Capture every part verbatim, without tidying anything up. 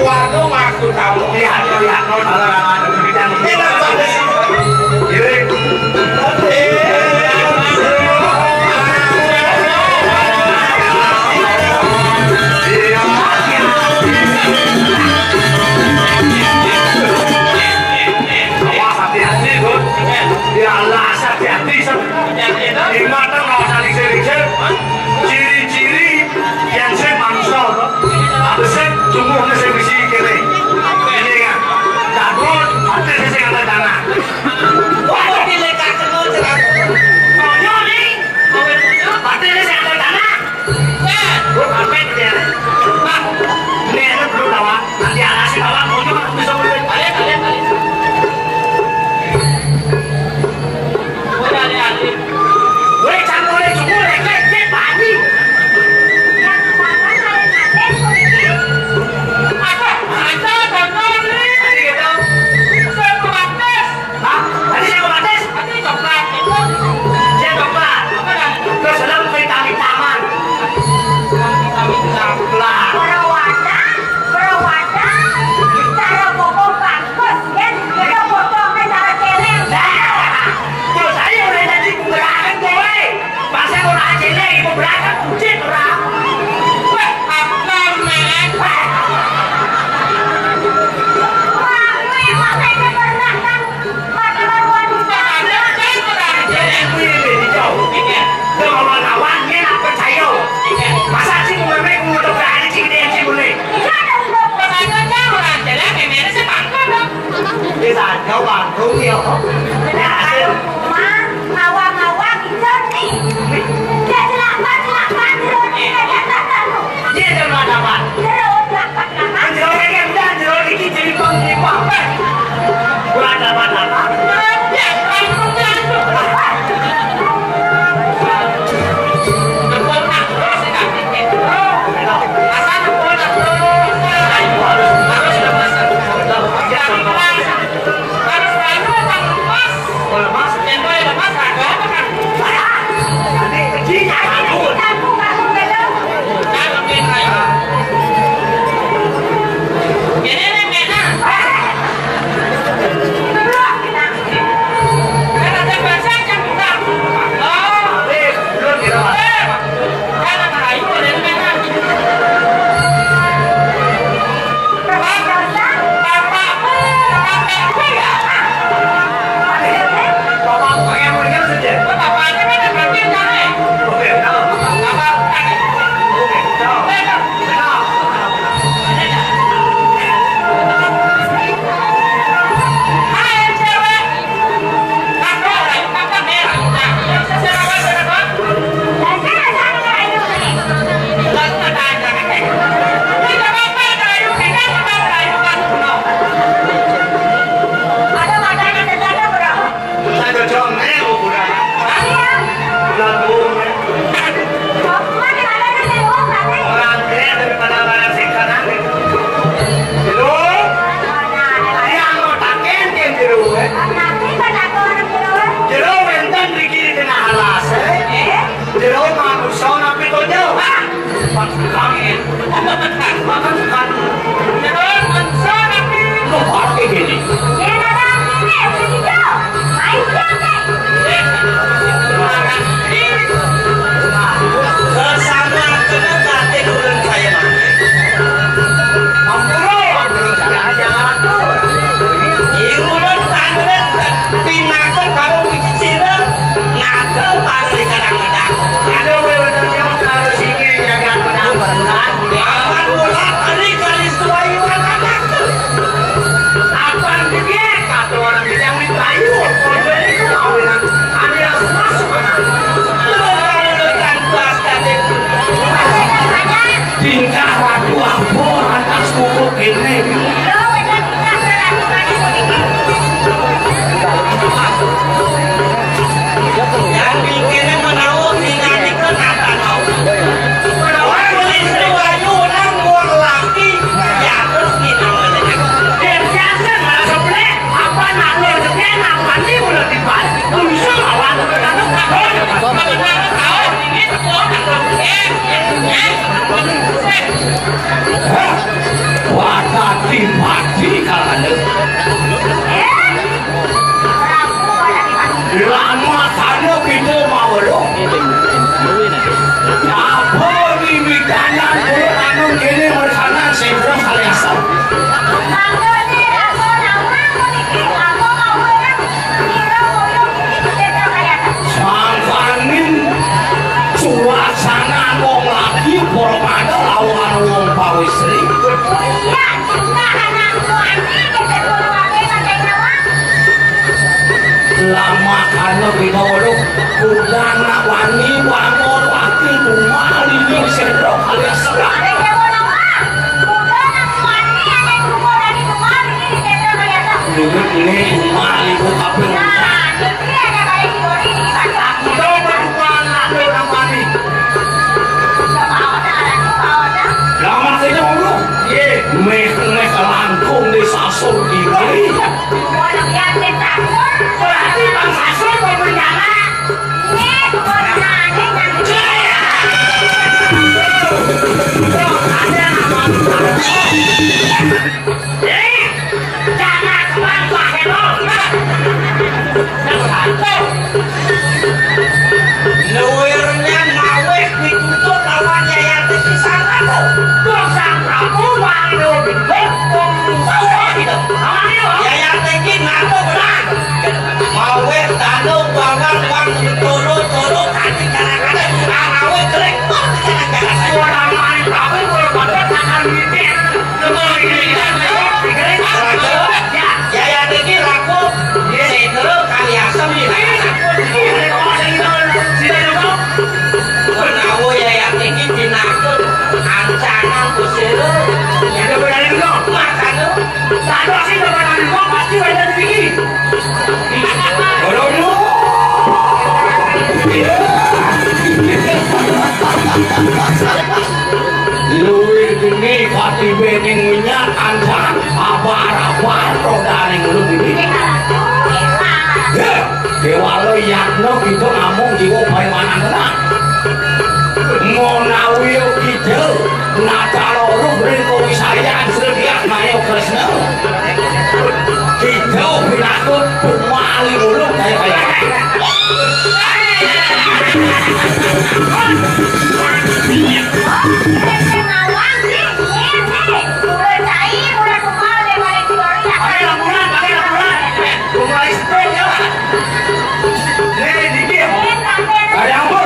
Waduh, waktu kamu lihat, lihat, no, salah. Tidak sampai sini. Jadi, iya. Awas, hati-hati, Bun. Ya Allah, hati-hati, Sam. Ingat, Bang, awas saling-saling, Sam. Ciri-ciri yang saya manusia, Bang. Apa sih? Sungguhnya saya mesti kiri. Ini kan. Takut, hati saya ada tanah. Waduh, pilih kacau, Sam. Konyol, nih. Hati saya ada tanah. Wah, ini anak belum tawa. Nanti anak si bawa motor aku bisa mulai. Balik, balik, balik. Woi, adik-adik. Woi, jangan mulai jumur, ya, kayak dia pagi. Yang mana kalian ngapain, Bang? Apa? Ada, Bang, nih. Tadi gitu. Saya protes. Hah? Tadi saya protes? Tadi coklat. Saya coklat. Apa, Bang? Terus ada vitamin taman. Vitamin taman. Lah. Perawatan, perawatan, cara ngomong bagus, ya. Kita potongnya cara celeng. Nah, terus saya udah jadi gubernur, gue. Masa orang cewek ibu beranak kucing orang. Wah, apa, Mek? Wah. Wah, gue emang kayaknya pernah kan mata baruan di sana. Ada, ada, ada. Cewek gue ini, jauh. Iya. Udah ngomong lawan, dia nggak percaya. Iya. Masa sih gue, gue udah berani sih, dia sih boleh. Iya, ada udah. Pertanyaan orang cewek, kayak mana sih, Bang? Dia tanya, Bang, tuh, ya. Ya, hasil. Rumah. Ngawang-ngawang, Jon, nih. Dia jelek banget, jelek banget, Jon. Dia jelek banget apa? Terus, jelek banget, jelek banget. Kan jero ini udah, jero ini jadi pang, jadi pang. Kurang apa-apa. Ya, ampun, ya, ampun. Ampun, terus, ya. Asal ampun, terus. Harus, harus, harus. Harus, harus, harus. Kalau lemas, yang boleh lemas, ada apa, Kang? Nanti kecilnya, aduh. Ini, ini, ini. Kan ada bahasa yang kurang. Oh. Belum, belum. Kan ada ayu, ada yang mana? Satu jam, eh, kuburan. Bulan burung, ya. Orang kaya daripada orang sing kanan, ya. Jero, yang mau taken, kan jero, ya. Jero wenten mriki di tengah alas, eh. Jero manusa napi to jero? Hah? Pas kami. Makan sekali. Jero manusa napi. Kok pakai gini? Sesama kena kate ulun kaya mati. Ampura, ampura, jangan, jangan atur. Ih, ulun panurat, pinakon karo sira, ngatur panurat kadang-kadang. Aduh, bener-bener harus ini jaga pedang. Apan bola tadi kali suai anak-anak. Apan gede, kata orang yang di kayu, korban itu kawinan. Ada yang masuk anak. Tingkah ratu ampun atas pupuk ini. Yang mikirnya menawa, tinggal di kena tanah. Menawa, istri wahyu, orang buang laki, ya, terus kita. Biar siapa malah sebelah, apa nak lo sebelah, apa nih udah dibuat? Musuh lawan, tergantung tahun. Kalau tahun ini, tahun, eh, eh, eh. Hah? Wadah Di bawah lu, udah nak wani, bangun, wati, rumah, ini, sendok, alias serak. Duit ini, rumah, ibu, apa yang rusak? Aku tahu, Pak, rumah, anak, orang wani. Lama saja, Bang, lu. Ye, meh, meh, langkung di sasur, di kali. Berarti Bang Sasur mau berencana. Ini kebenarannya nanti. Ini jangan kembang, Pak Hero. Luirnya mawis ditutur lawan Yayan Teki Sang Prabu. Tuh Sang Prabu malu dibek wong Sasur gitu. Aman ya, Bang? Yayan Teki ngaku benar. Mawis tanduk bawang wang turut-turut hati kadang-kadang. Mawis jelek banget kadang-kadang. Suara main Prabu kalau pakai tangan gitu. Yayat iki laku sing kali asem iki. Menawa yayat iki pinakut ancaman kusir. Makanya tak ada sih, pasti ada di sini. Luwih geni katibe ning minyak ancan abar-abar rodaning luwih. He, Dewala Yatna kita namung jiwa paimanan tenang. Menawi kita nata loro ring kawisayan Sri Mayo Kresna. Kita pinakut pemali ulung kaya-kaya. Ada apa?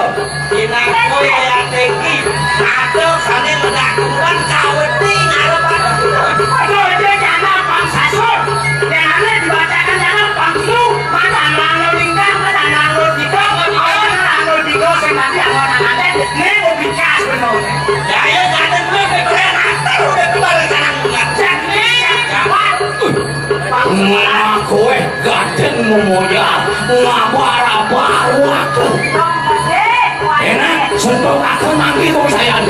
Pinangko Yayat Teki, ada sane menak kuburan kaweti ngarep. Aduh, dia jangan Bang Sasur. Jangan dibacakan jangan Bang Su. Mata nang lo lingkar, mata nang lo tiga, mata nang lo tiga, sing nanti awal nang ada. Ini mau bicara sebenarnya. Ya, ya, jangan dulu, keren, asal udah keluar rencana bunga. Jadi, apa? Ngaku eh. Gading memoyar, ngabar-abar, waduh. Enak, sentuh aku nanti tuh saya.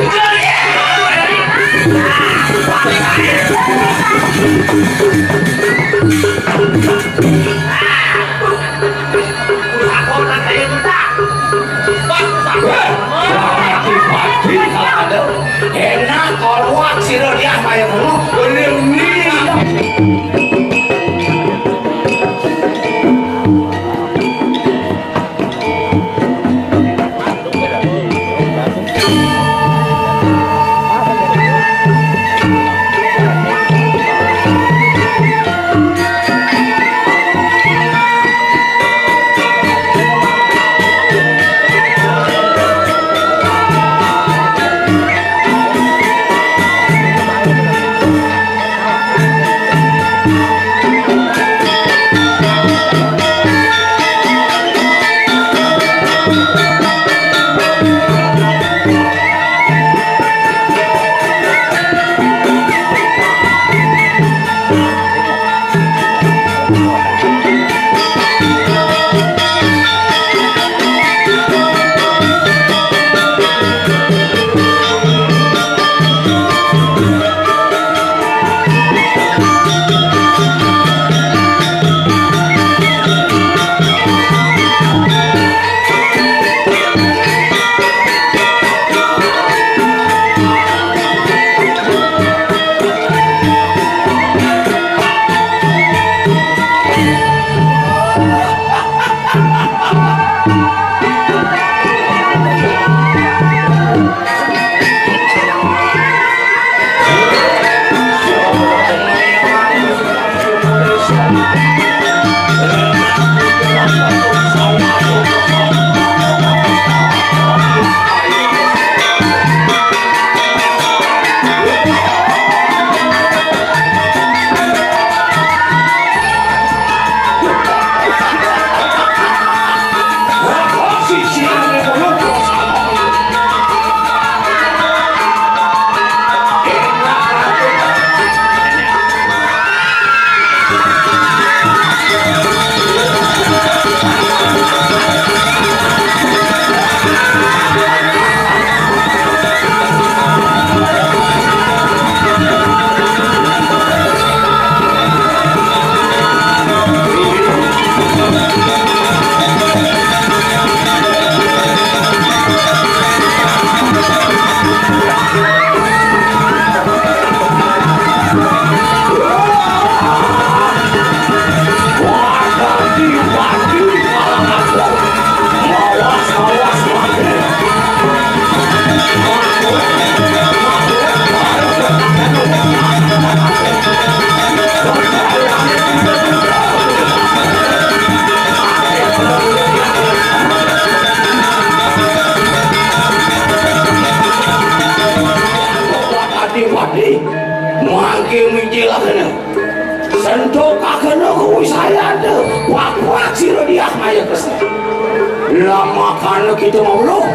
Pati-pati kalau ada. Enak, kalau sira dia kaya ngono, ini. Ki mijil akena. Sentuk akena kuwi saya ada. Pak-pak sira diah maya kresna. Lama kana kita mau loh.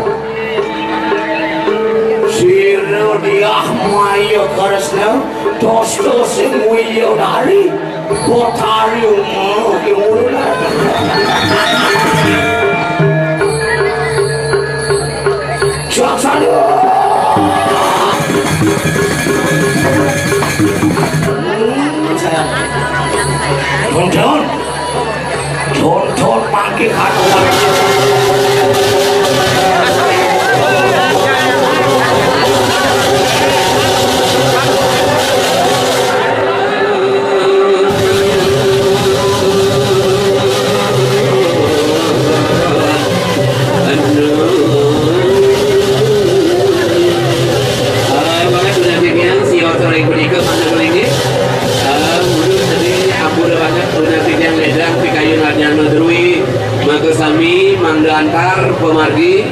Sira diah maya kresna. Dosta sing wiya dari. Potari umur di mulut. Jaksana. Don, don. Don, don, panggih aku. Aduh. Eh, mangke tunas titiang, sios ring punika, mangga kelinggih. Eh, mundut tadi ampura banget tunas titiang ledang pikayun Arjana Drui. Maka sami mangda antar pamargi.